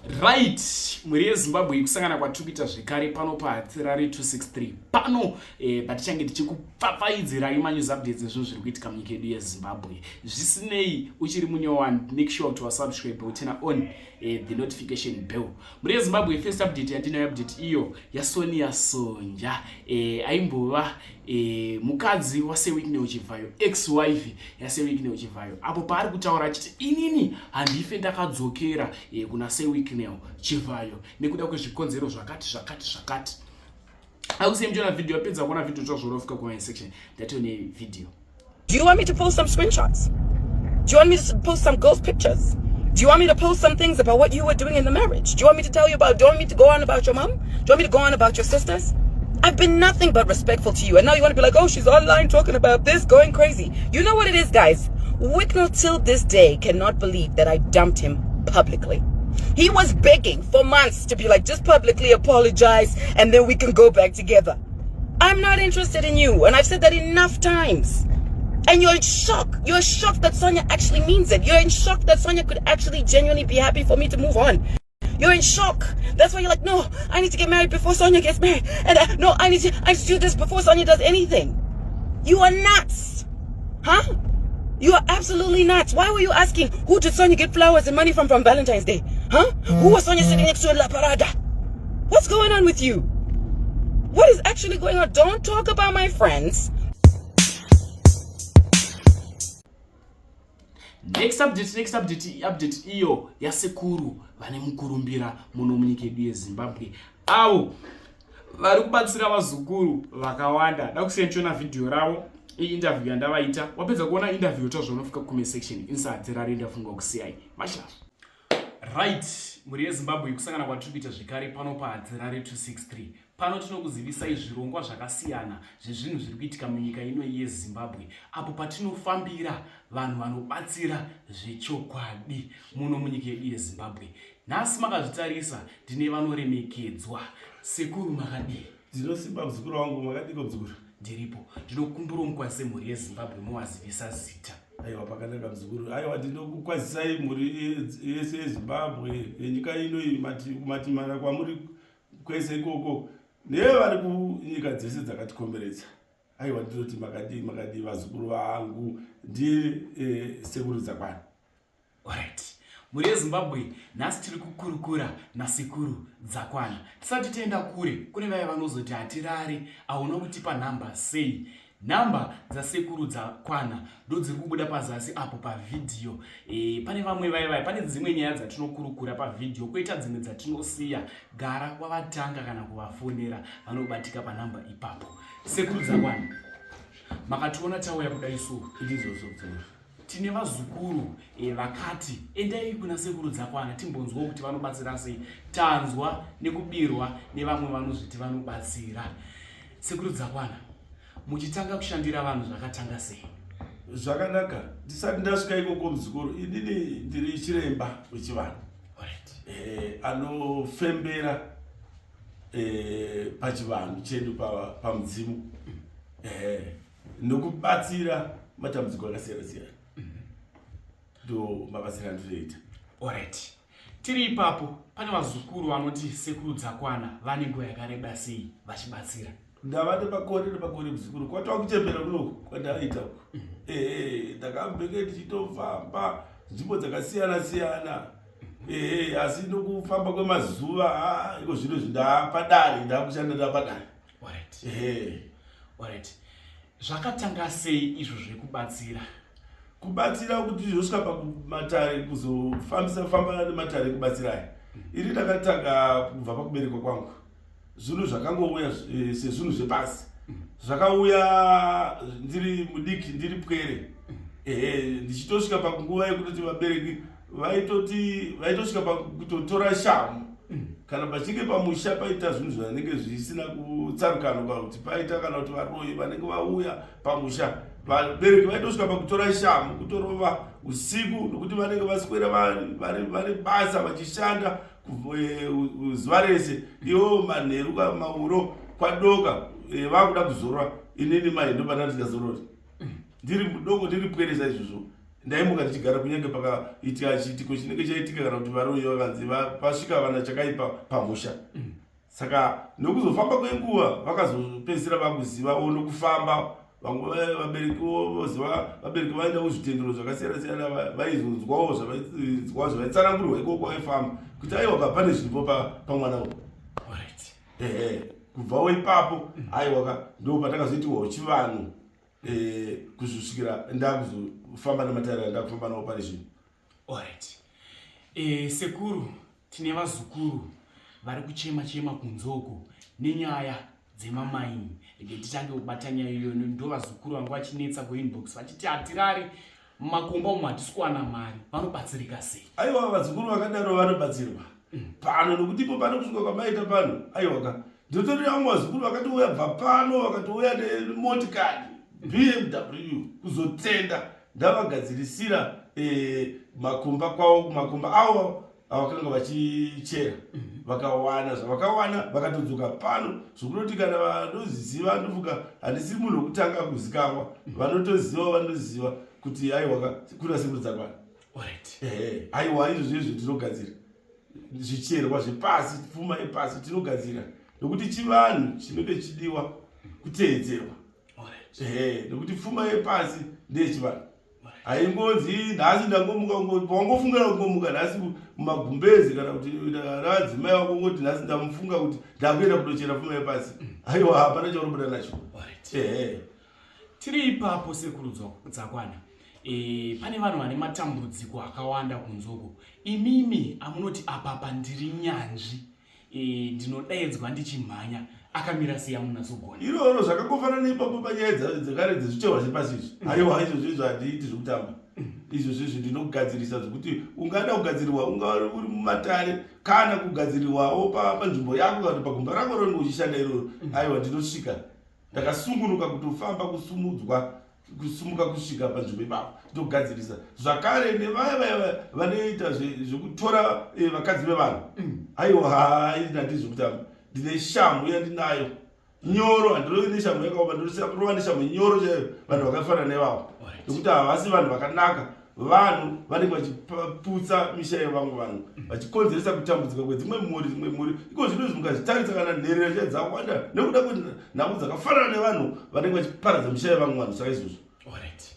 Right, mhuri yeZimbabwe, kusangana kwatiri kuita zvekare pano paHatirari 263 pano patichange tichikupfapfaidzirai manews updates ezvinhu zviri kuitika munyika yedu yeZimbabwe. Zvisinei, uchiri munyowani, make sure kuti wasubscribe, uturn on the notification bell. Mhuri yeZimbabwe, first update yandinayo, update iyo yaSonia Sonja, aimbova mukadzi waSir Wicknell Chivayo, ex wife yaSir Wicknell Chivayo, apo paari kutaura achiti, "Inini handife ndakadzokera kuna Sir Wicknell Chivayo nekuda kwezvikonzero zvakati zvakati zvakati." Akusei muchiona video, apedza kuona video, zvazvorofika comment section, ndatone video. Do you want me to post some screenshots? Do you want me to post some ghost pictures? Do you want me to post some things about what you were doing in the marriage? Do you want me to tell you about, do you want me to go on about your mom? Do you want me to go on about your sisters? I've been nothing but respectful to you. And now you want to be like, "Oh, she's online talking about this, going crazy." You know what it is, guys? Wicknell till this day cannot believe that I dumped him publicly. He was begging for months to be like, "Just publicly apologize and then we can go back together." I'm not interested in you. And I've said that enough times. And you're in shock. You're shocked that Sonia actually means it. You're in shock that Sonia could actually genuinely be happy for me to move on. You're in shock. That's why you're like, "No, I need to get married before Sonia gets married. And no, I need to do this before Sonia does anything." You are nuts. Huh? You are absolutely nuts. Why were you asking who did Sonia get flowers and money from Valentine's Day? Huh? Who was Sonia sitting next to at La Parada? What's going on with you? What is actually going on? Don't talk about my friends. Next update, next update, update iyo yasekuru vane mukurumbira muno munyika yedu yeZimbabwe, avo vari kubatsira vazukuru vakawanda. Dakusiya ndichiona vhidhiyo ravo, iinterview yandavaita. Wapedza kuona interview, tazvaunofika comment section inside ndafunga kusiyai mashava. Right, mhuri yeZimbabwe, kusangana kwatiri kuita zvekare pano paHatirari 263. Pano tinokuzivisai zvirongwa zvakasiyana zvezvinhu zviri kuitika munyika ino yeZimbabwe, apo patinofambira vanhu vanobatsira zvechokwadi muno munyika yedu yeZimbabwe. Nhasi makazvitarisa, ndine vanoremekedzwa. Sekuru, makadii? Ndinosimba, muzukuru wangu. Makadiko, muzukuru? Ndiripo. Ndinokumbura mukwazise mhuri yeZimbabwe, muvazivisa zita. Aiwa, pakanaka, muzukuru. Aiwa, ndinokukwazisai mhuri yese yeZimbabwe, yenyika ino iyi, kumatimana kwamuri kwese ikoko, nevari kunyika dzese dzakatikomberedza. Aiwa, ndinoti makadii, makadii, vazukuru vangu. Ndiye Sekuru Dzakwana. Alright, mhuri yeZimbabwe, nhasi tiri kukurukura naSekuru Dzakwana. Tisati taenda kure, kune vaya vanozoti hatirari hauna kutipa nhamba sei, nhamba dzaSekuru Dzakwana ndo dziri kubuda pazasi apo pavhidhiyo. Pane vamwe vaya vaya, pane dzimwe nyaya dzatinokurukura pavhidhiyo, kwoita dzimwe dzatinosiya. Gara wavatanga kana kuvafonera, vanobatika panhamba ipapo. Sekuru Dzakwana, makationa tauya kudai so. Ndizvozvo, muzukuru. Tine vazukuru vakati endai kuna Sekuru Dzakwana timbonzwawo kuti vanobatsira sei. Tanzwa nekubirwa nevamwe vanozviti vanobatsira. Sekuru Dzakwana, muchitanga kushandira vanhu zvakatanga sei? Zvakanaka. Ndisati ndasvika ikoko, muzukuru, inini ndiri chiremba wechivanhu anofembera pachivanhu chedu, pamudzimu, nokubatsira matambudziko akasiyana siyana. Ndo mabatsiro andinoita. Alright, tiri ipapo, pane vazukuru vanoti Sekuru Dzakwana vane nguva yakareba sei vachibatsira? Ndava nemakore nemakore, muzukuru. Kwatova kuchembera kunoku kwandaita uku. Ehe, ndakambenge ndichitofamba nzvimbo dzakasiyana siyana. Ehe, asi nokufamba kwemazuva, ha, iko zvino izvi ndapadare, ndakushanda ndapadare. Ehe. Alright, zvakatanga sei izvo zvekubatsira? Kubatsira kuti zvosvika pakumatare, kuzofambisa famba nematare ekubatsirai, ini ndakatanga kubva pakuberekwa kwangu. Zvinhu zvakangouya sezvinhu zvepasi, zvakauya ndiri mudiki, ndiri pwere. Ehe, ndichitosvika pakunguva yekutoti vabereki vaitoti vaitosvika pakutotora shamu kana pachinge pamusha paita zvinhu zvanenge zvisina kutsarukano, kana kuti paita, kana kuti varoyi vanenge vauya pamusha, vabereki vaitosvika pakutora shamu kutorova usiku, nokuti vanenge vaswera vari basa vachishanda zuva rese. Iwo manheru, mauro kwadoka, vakuda kuzorora. Inini mai ndobana ndikazorori ndiri mudoko, ndiri pwere saizvozvo. Ndaimuka ndichigara kunyange pakaitika chiitiko chinenge chaitika kana kuti varoyi vakanzi pasvika vana chakaipa pamusha. Saka nokuzofamba kwenguva vakazopedzisira vakuzivawo nokufamba vamwe vabereki voziva vabereki vaenda kuzvitendero zvakasiyana siyana vaizonzwawo zvavainzwa zvaitsanangurirwa ikoko kwaifamba kuti aiwa pane zviripo pamwana uyu. Ehe, kubvawo ipapo aiwa ndo patakazoitirwawo chivanhu eh, kuzosvikira ndakuzofamba nematare andakufamba nawo pari zvino. Alright. Eh, sekuru tine vazukuru vari kuchema chema kunze uko nenyaya dzemamaini. Rege titange kubata nyaya iyoyo ndo vazukuru vanga vachinetsa kuinbox vachiti hatirari mumakomba umu hatisi kuwana mari vanobatsirika sei? Aiwa vazukuru vakadaro vanobatsirwa pano nokuti ipo pano kusvika kwamaita pano aiwaka ndotori vamwe vazukuru vakatouya bva pano vakatouya nemotikari BMW kuzotenda ndavagadzirisira eh, makomba kwavo makomba avo avakanga vachichera vakawana zvavakawana vakatodzoka pano zvokutoti kana vanoziva ndofunga handisi munhu wekutanga kuzikamwa vanotoziva vanoziva kuti aiwa kuna sekuru dzakwana. Ehe, aiwa izvozvo izvo tinogadzira zvicherwa zvepasi pfuma yepasi tinogadzira nokuti chivanhu chinenge chichidiwa kuteedzerwa. Ehe, nokuti pfuma yepasi ndeyechivanhu haingonzi nhasi ndangomuka wangofungira kungomuka nhasi mumagumbezi kana kuti navadzimai vako ngoti nhasi ndamufunga kuti ndakuenda kunochera pfuma yepasi aiwa hapana chaunobuda nacho. Ehe. Tiri ipapo sekuru Dzakwana. E, pane vanhu vane matambudziko akawanda kunze uko. Imimi amunoti apapa ndiri nyanzvi e, ndinodaidzwa ndichimhanya akamira sei amunatsogona? Iroro zvakangofanana neipapo panyaya dzekare dzezvichehwa zvepasi izvi. Aiwa izvozvo izvo handiiti zvekutamba. Izvozvo izvo ndinogadzirisa zvekuti ungada kugadzirirwa ungava uri mumatare kana kugadzirirwawo panzvimbo yako kana pagumba rako raunenge uchishanda iroro. Aiwa ndinosvika ndakasungunuka kutofamba kusumudzwa kusumuka kusvika panzvimbo ipapo ndogadzirisa zvakare nevaya vaya vanoita zvekutora eh, vakadzi vevanhu aiwa hai ndati zvekutamba ndine shamhu yandinayo nyoro handirovi neshamhu yakaoma ndorova neshamhu nyoro chaiyo vanhu vakafanana nevavo nekuti havasi vanhu vakanaka vanhu vanenge vachiputsa misha yevamwe vanhu vachikonzeresa kutambudzika kwedzimwe mhuri dzimwe mhuri iko zvino izvi mukazvitarisa kana nherera chai dzawanda nekuda kwenhau dzakafanana nevanhu vanenge vachiparadza misha yevamwe vanhu saka izvozvo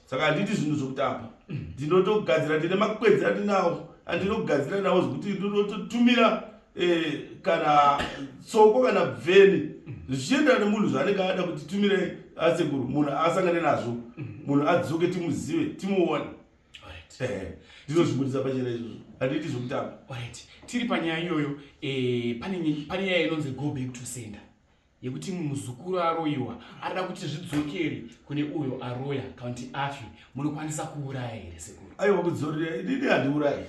saka handiti zvinhu zvokutamba ndinotogadzira ndine makwenzi andinawo andinogadzira nawo zvekuti ndinototumira eh, kana tsoko kana bveni zvichienderana nemunhu zvaanenge ada kuti tumire asekuru munhu asangane nazvo munhu adzoke timuzive timuone. Eh, ndinozvibudisa pachena izvozvo handiiti zvekutamba. Tiri panyaya iyoyo eh, pane nyaya inonzi go back to sender yekuti muzukuru aroyiwa arida kuti zvidzokere kune uyo aroya kana kuti afe munokwanisa kuuraya here sekuru? Aiwa kudzorera inini handiurayi.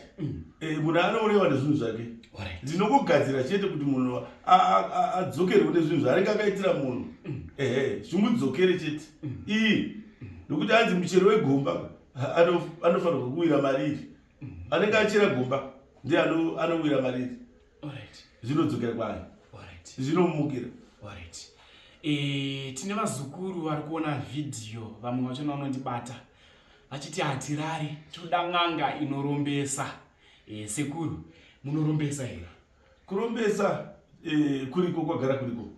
Eh, munhu anourayiwa nezvinhu zvake. Ndinongogadzira chete kuti munhu adzokerwe nezvinhu zvaanenge akaitira munhu. Ehe, zvimudzokere chete. Iyi nokuti hanzi muchero wegomba anofanirwa kuwira mariri. Anenge achera gomba ndiye anowira mariri. Zvinodzokera kwaari. Zvinomukira. E, tine vazukuru vari kuona vhidhiyo vamwe vachona vanondibata vachiti hatirari toda n'anga inorombesa. E, sekuru munorombesa here? Kurombesa e, kuriko kwagara kuriko.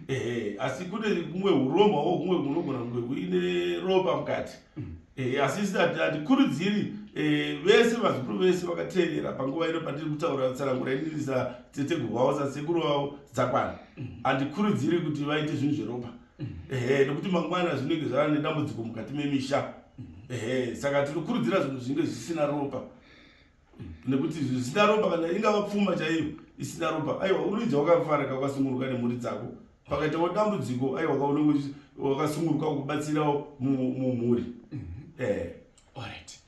Ehe, asi kune kumwe urombawo kumwe kunogona kunge kuine ropa mukati. Ehe, asi isi hatikurudziri vese vazukuru vese vakateerera panguva ino pandiri kutaura tsanangura inini sateteguru wavo sasekuru wavo Dzakwana. Handikurudziri kuti vaite zvinhu zveropa. Ehe, nekuti mangwana zvinenge zvava nedambudziko mukati memisha. Ehe, saka tinokurudzira zvinhu zvinenge zvisina ropa. Nekuti zvinhu zvisina ropa kana ingava pfuma chaiyo isina ropa aiwa unoidza wakafarika wakasunguruka nemhuri dzako. Pakaitawo dambudziko aiwa unenge wakasunguruka kubatsirawo mumhuri. Eh. Alright.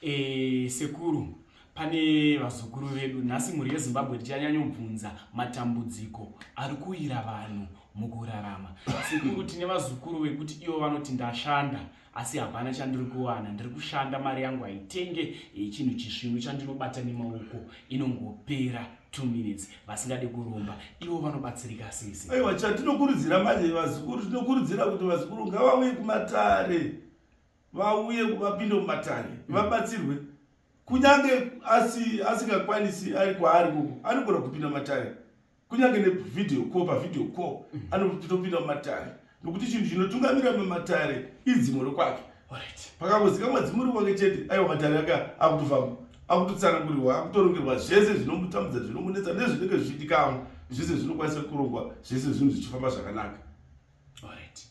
E, sekuru pane vazukuru vedu nhasi mhuri yeZimbabwe tichanyanyobvunza matambudziko ari kuwira vanhu mukurarama. Sekuru tine vazukuru vekuti ivo vanoti ndashanda asi hapana chandiri kuwana, ndiri kushanda mari yangu haitenge chinhu chisvinu chandinobata nemaoko inongopera 2 minutes, vasingade kuromba ivo vanobatsirika sei? Aiwa, chatinokurudzira manje vazukuru, tinokurudzira kuti vazukuru ngavauye kumatare. vauye vapinde mumatare vabatsirwe kunyange asi asingakwanisi ari kwaari koko anogona kupinda matare kunyange nevideo call pavideo call anotopinda mumatare nokuti chinhu chinotungamira mumatare idzimu rokwake. Pakangozikamwa dzimu rokwake chete, aiwa, matare ake akutofamba, akutotsanangurirwa, akutorongerwa zvese zvinomutambudza, zvinomunetsa nezvinenge zvichiitikamo. Zvese zvinokwanisa kurongwa, zvese zvinhu zvichifamba zvakanaka. Alright.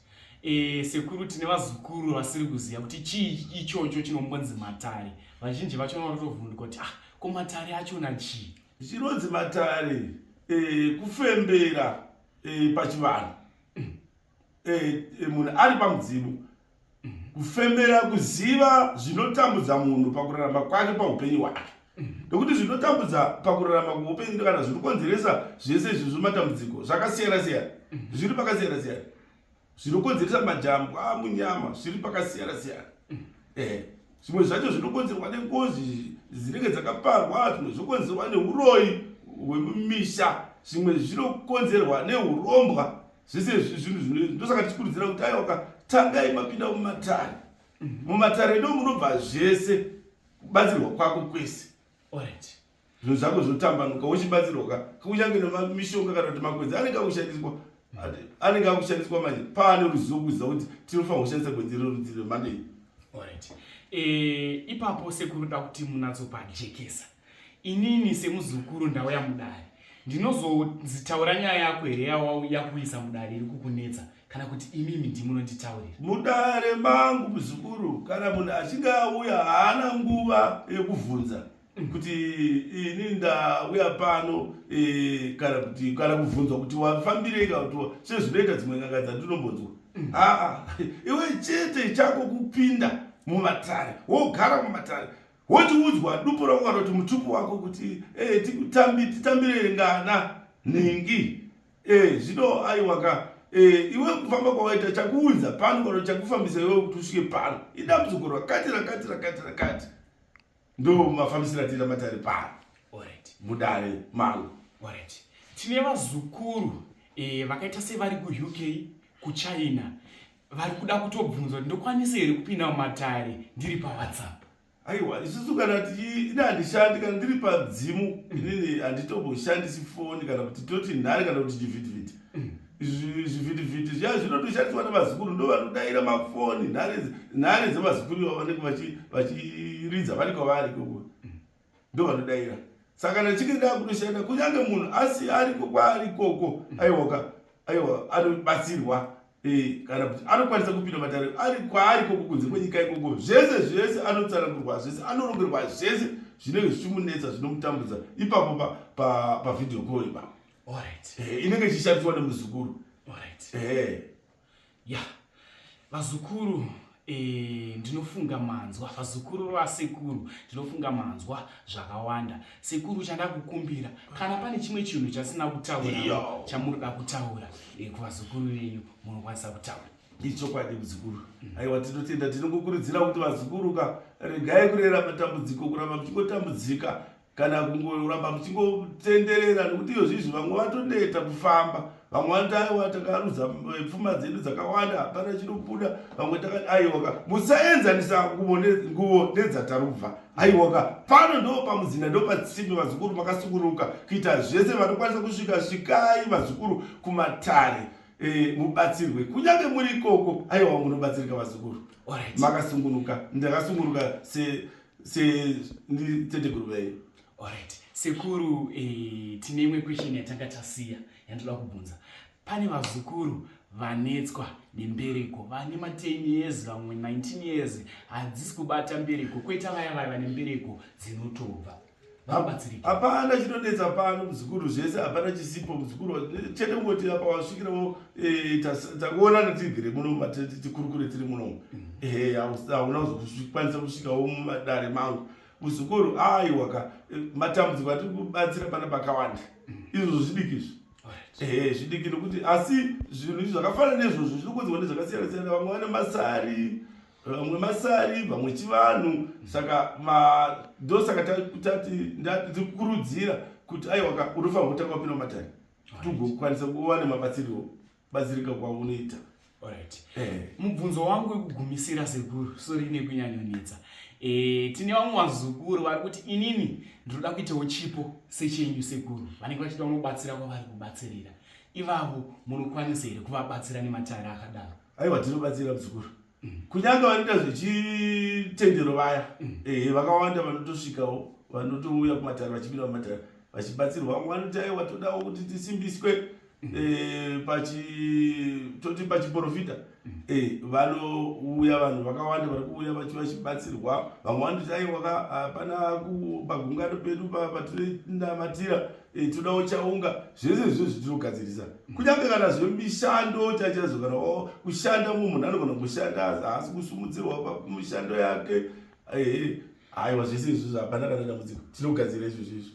Sekuru, tine vazukuru vasiri kuziva kuti chii ichocho chinombonzi matare. Vazhinji vacho vanotovhunduka kuti, ah, ko matare achona chii? Chinonzi matare kufembera pachivanhu. Munhu ari pamudzimu, kufembera, kuziva zvinotambudza munhu pakurarama kwake, paupenyu hwake, nokuti zvinotambudza pakurarama kweupenyu kana zvinokonzeresa zvese izvozvo matambudziko zvakasiyana siyana, zviri pakasiyana siyana. Zvinokonzeresa majambwa munyama zviri pakasiyana siyana. Zvimwe zvacho zvinokonzerwa nengozi dzinenge dzakaparwa, zvimwe zvokonzerwa neuroyi hwemumisha, zvimwe zvinokonzerwa neurombwa. Zvese izvi zvinhu zvino ndosaka tichikurudzira kuti aiwaka, tangai mapinda mumatare. Mumatare ndo munobva zvese, kubatsirwa kwako kwese. Zvinhu zvako zvotambanuka uchibatsirwa ka, kunyange nemamishonga kana kuti makwenzi anenge akushandiswa, anenge akushandiswa manje paane ruzivo kuziva kuti tinofanira kushandisa gwenzi rerudzi rwemhando iyi. Alright. Ipapo sekuru, da kuti munatsopajekesa. Inini semuzukuru ndauya mudare, ndinozozitaura nyaya yako here yakuisa mudare iri kukunetsa, kana kuti imimi ndimunonditaurira? Mudare mangu, muzukuru, kana munhu achinge auya haana nguva yekuvhunza kuti ini ndauya pano kana kuti kana kubvunzwa kuti wafambirei, kana kuti sezvinoita dzimwe n'anga dzandinombonzwa. Aa, iwe chete chako kupinda mumatare, wogara mumatare, wochiudzwa dupo rako kana kuti mutupo wako kuti titambire ngana nhingi. Zvino aiwaka, iwe kufamba kwawaita chakuunza pano kana chakufambisa iwe kuti usvike pano idambudziko rakati rakati rakati rakati. Ndo mafambisiro atiita matare pano mudare mangu. Alright. Tine vazukuru vakaita sevari kuUK, kuChina, vari kuda kutobvunzwa kuti ndokwanisa here kupinda mumatare ndiri paWhatsApp? Aiwa, isusu kana ine handishandi kana ndiri padzimu inini handitomboshandisi foni kana kuti toti nhare kana kuti chivhitivhiti. Zvivhitivhiti zviya zvinotoshandiswa nevazukuru, ndo vanodaira mafoni. Nhare dzevazukuru ivo vanenge vachiridza vari kwavari ikoko, ndo vanodaira. Saka kana chinge ndakutoshanda, kunyange munhu asi ariko kwaari ikoko, aiwaka, aiwa, anobatsirwa kana kuti anokwanisa kupinda matare ari kwaari ikoko kunze kwenyika ikoko. Zvese zvese anotsanangurwa, zvese anorongerwa, zvese zvinenge zvichimunetsa, zvinomutambudza ipapo pavideo call ipapo. Inenge ichishandiswa nemuzukuru. Ya, vazukuru, ndinofunga manzwa. Vazukuru vasekuru, ndinofunga manzwa zvakawanda. Sekuru, chandakukumbira, kana pane chimwe chinhu chasina kutaura chamunoda kutaura kuvazukuru venyu, munokwanisa kutaura. Ichokwadi, muzukuru. Aiwa, tinotenda. Tinongokurudzira kuti vazukuru ka, regai kurera matambudziko, kuramba muchingotambudzika kana kungoramba muchingotenderera, nekuti iyo zvizvi vamwe vatoneta kufamba. Vamwe vanoti, aiwa, takarudza pfuma dzedu dzakawanda, hapana chinobuda. Vamwe takati, aiwaka, musaenzanisa nguvo nedzatarubva. Aiwaka, pano ndo pamuzinda, ndo patsime. Vazukuru, makasungunuka kuita zvese. Vanokwanisa kusvika, svikai vazukuru kumatare, mubatsirwe kunyange muri ikoko. Aiwa, munobatsirika vazukuru. Makasungunuka, ndakasungunuka se nditeteguru venyu. Alright. Sekuru, tine imwe question yatanga tasiya yandoda kubvunza. Pane vazukuru vanetswa nembereko, vane ma10 years, vamwe 19 years, hadzisi kubata mbereko, kwoita vaya vaya vane mbereko dzinotobva. Vanobatsirika? Hapana chinonetsa pano, muzukuru. Zvese hapana chisipo, muzukuru. Chete kungoti apa wasvikirawo, takuonana, tibvire muno, tikurukure tiri munomu. Ehe, hauna kuzokwanisa kusvikawo mumadare mangu, muzukuru. Aiwaka, matambudziko atiri kubatsira pana pakawanda. Izvozvo zvidiki izvi. Ehe, zvidiki, nokuti asi zvinhu izvi zvakafanana neizvozvo zvinokonzerwa nezvakasiyana siyana. Vamwe vane masari, vamwe masari, vamwe chivanhu. Saka ndosaka tati tiri kukurudzira kuti aiwaka, unofanira kutanga wapinda mumatare kuti ugokwanisa kuva nemabatsiriro, batsirika kwaunoita. Alright. Eh. Mubvunzo wangu wekugumisira sekuru, sorry nekunyanyonetsa. Eh, tine vamwe vazukuru vari kuti inini ndinoda kuitawo chipo sechenyu sekuru. Vanenge vachida kunobatsira kwavari kubatsirira. Ivavo munokwanisa here kuvabatsira nematare akadaro? Aiwa tinobatsira muzukuru. Kunyange vanoita zvechitendero vaya. Eh, vakawanda vanotosvikawo vanotouya kumatare vachipinda mumatare vachibatsirwa. Vamwe vanoti aiwa todawo kuti tisimbiswe eh, pachi toti pachiprofita eh, vanouya vanhu vakawanda vari kuuya vachibatsirwa. Vamwe vanoti aiwa hapana pagungano pedu patinonamatira eh, todawo chaunga. Zvese izvozvi tinogadzirisa kunyange kana zvemishando chachazo kana kushanda munhu anogona kushanda haasi kusumudzirwa pamishando yake. Aiwa zvese izvozvo hapana kana dambudziko, tinogadzira izvozvo izvo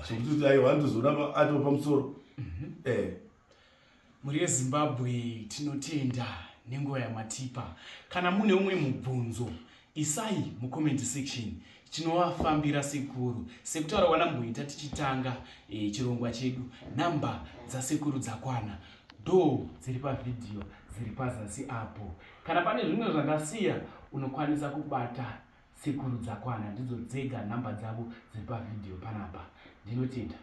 zvekuti aiwa anotozoona atova pamusoro. Mhuri yeZimbabwe, tinotenda nenguva yamatipa. Kana mune umwe mubvunzo, isai mucomment section, tinovafambira sekuru. Sekutaura kwanamboita tichitanga chirongwa chedu, namba dzasekuru dzakwana ndo dziri pavhidhiyo dziri pazasi apo. Kana pane zvimwe zvandasiya, unokwanisa kubata sekuru dzakwana, ndidzo dzega namba dzavo dziri pavhidhiyo panapa. Ndinotenda.